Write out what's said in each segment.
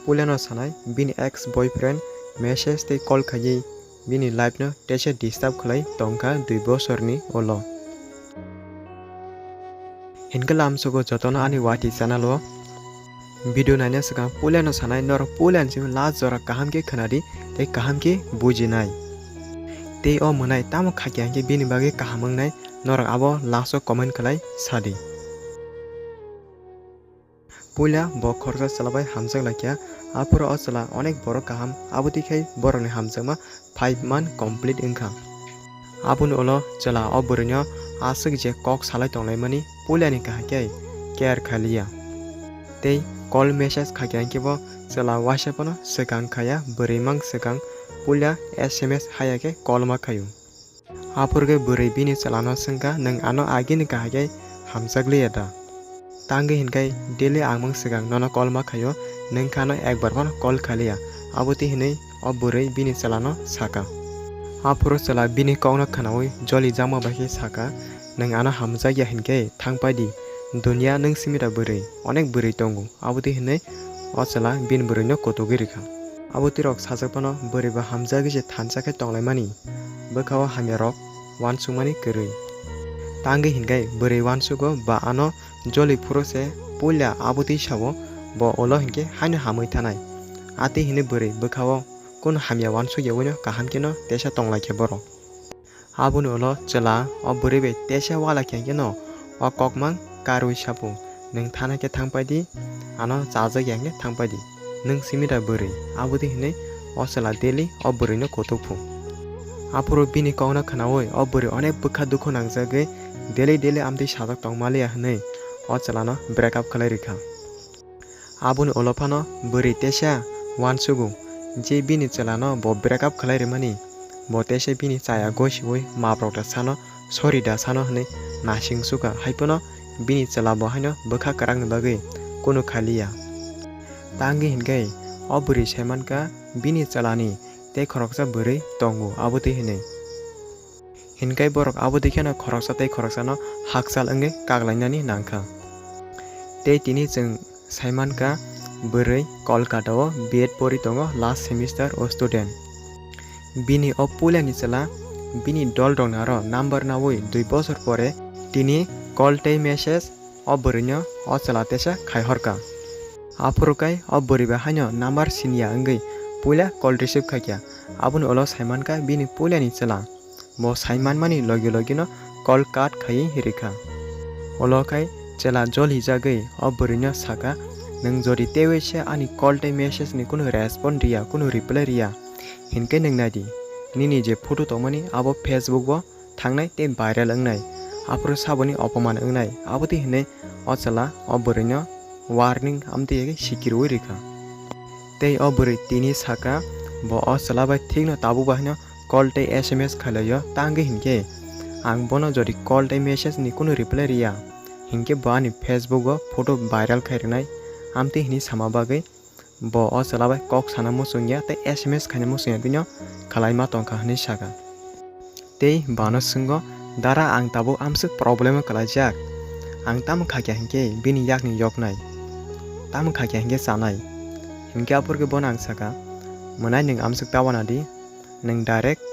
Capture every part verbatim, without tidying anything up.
Puilano sanai bini ex boyfriend message tei call khaiwi bini life no teisa disturb khlai tongkha dui bosorni ulo. Hinkhe lamsogo jotono ani wati channel o video naina swkang puilano sanai norok puilani simi last jora kaham khe khwnadi tei kaham khe bujinai. Tei o mwnai tamo khakya hinkhe bini bagwi kaham wngnai norok abo last o comment khlai sadi. Puila bo khoroksa chwla bai hamjak laikha, aphuru o chwla onek borok kaham, abo twi khai borokni hamjakma five month complete wngkha. Aboni ulo chwla o bwrwino aswk je kok salai tonglaimani puilani kaham khe care khaliya. Tei call message khakya hinkhe bo chwla waisa phano swkang khaya, bwrwi mang swkang puila S M S haya khe call ma khaio. Aphuru khe bwrwi bini chwlano swngkha, "Nwng ano agini kaham khe hamjakliya da?" Tangwi hinkhe daily ang mung swkang nono call ma khaio, nwng khe ano ekbar phano call khaliya. Abo twi hinwi o bwrwi bini chwlano sakha. Aphuru chwla bini kokno khwnaui joli jakma bai khe sakha, "Nwng ano hamjakya hinkhe thang paidi, duniya nwng simi da bwrwi, onek bwrwi tongo." Abo twi hinwi o chwla bini bwrwino kotogwi rwkha. Abo twirok sajak phano bwrwi ba hamjagwi se thansa khe tonglaimani, bwkha o hamyarok uansukmani kwrwi. Tangwi hinkhe bwrwi uansugo ba ano joli phuru se puila abo twi sao, bo ulo hinkhe haino hamwi thanai. Atwi hinwi bwrwi bwkha o kunu hamya uansukya uino kaham kheno teisa tonglaikha borok. Aboni ulo chwla o bwrwi bai teisa ualai khe hinkhe no o kokmang karwi sapo, "Nwng thana khe thang paidi, ano chajak ya hinkhe thang paidi, nwng simi da bwrwi?" Abo twi hinwi o chwla daily o bwrwino kutuk phu. Aphuru bini kokno khwnaui o bwrwi onek bwkha dukhu nangjagwi daily daily amtwi sajak tong maliya hinwi o chwlano break up khlai rwkha. Aboni ulo phano bwrwi teisa uansugo je bini chwlano bo break up khlai rwmani, bo teisa bini chaya gosiui maprok da sano, sorry da sano hinwi nasing sukha, hai phano bini chwla bo haino bwkha kwrakni bagwi kunu khaliya. Tangwi hinkhe o bwrwi sai mankha bini chwlani tei khoroksa bwrwi tongo, abo twi hinwi. Hinkhe borok abo twi kheno khoroksa tei khoroksano hakchal wngwi kaklainani nangkha. Tei tini chwng sai mankha, bwrwi Kolkata o B Ed pori tongo, last semester o student. Bini o puilani chwla bini dol rokni aro number naui dui bosor pore tini call tei message o bwrwino o chwla teisa khai horkha. Aphuru kai o bwrwi bai haino number siniya wngwi puila call receive khaikha. Aboni ulo sai mankha bini puilani chwla. Bo sai manmani logi logino call cut khaiwi rikha. Ulo khai chwla joli jagwi o bwrwino sakha, "Nwng jodi teiwi se ani call tei message ni kunu respond riya, kunu reply riya, hinkhe nwng naidi, nini je photo tongmani abo Facebook o thangnai tei viral wngnai, aphuru saboni opoman wngnai." Abo twi hinwi o chwla o bwrwino warning amtwi sikirwi rikha. Tei o bwrwi tini sakha, bo o chwla bai thikno tabuk bai haino call tei S M S khailaio, tangwi hinkhe ang bono jodi call tei message ni kunu reply riya, hinkhe bo ani Facebook o photo viral khai rwnai, amtwi hinwi sama bagwi bo o chwla bai kok sana muchungya tei S M S khaina muchungya bino khwlaima tongkha hinwi sakha. Tei bano swngo, "Dara, ang tabuk amswk problem o kwlaijak. Ang tamo khakya hinkhe bini yakni yoknai, tamo khakya hinkhe chanai." Hinkhe aphuru khe bono ang sakha, "Mwnai, nwng amswk ta uanadi, nwng direct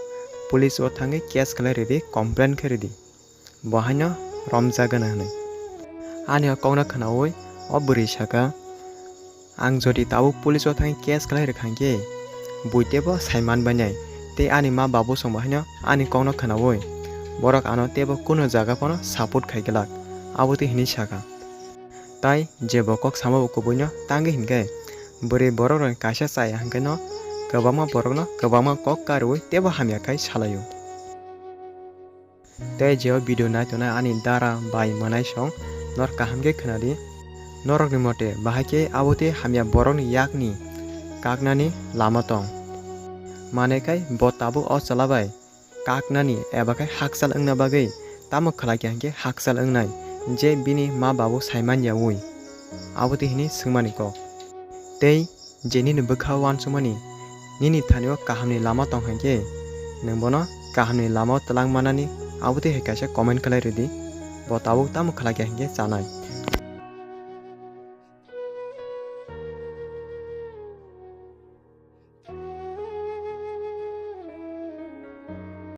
police o thangwi case khlai ridi, complain khe ridi. Bo haino romjak gana hinwi." Ani o kokno khwnaui o bwrwi sakha, "Ang jodi tabuk police o thangwi case khlai rwkha hinkhe bui teibo sai man bainai, tei ani ma babu songbo haino ani kokno khwnaui borok ano teibo kunu jaga phano support khai glak." Abo twi hinwi sakha. Tai je bo kok sama bo kubuino tangwi hinkhe bwrwi borok rokni kaisa chaya hinkhe no kwbangma borokno kwbangma kok karwi teibo hamya khai salaio. Tei je o video nai tongnai ani dara bai mwnai song, norok kaham khe khwnadi. Norokni mote bahai khe abo tei hamya borokni yakni kaknani lama tong. Mane khai bo tabuk o chwla bai kaknani eba khai hakchal wngna bagwi tamo khlai kha hinkhe hakchal wngnai, je bini ma babu sai man yaui. Abo tei hini swngmani kok. Tei je nini bwkha uansukmani, nini thani o kahamni lama tong hai khe, nwng bono kahamni lama o twlang manani abo twi hai kaisa comment khlai rwdi, bo tabuk tamo khlai kha hinkhe chanai.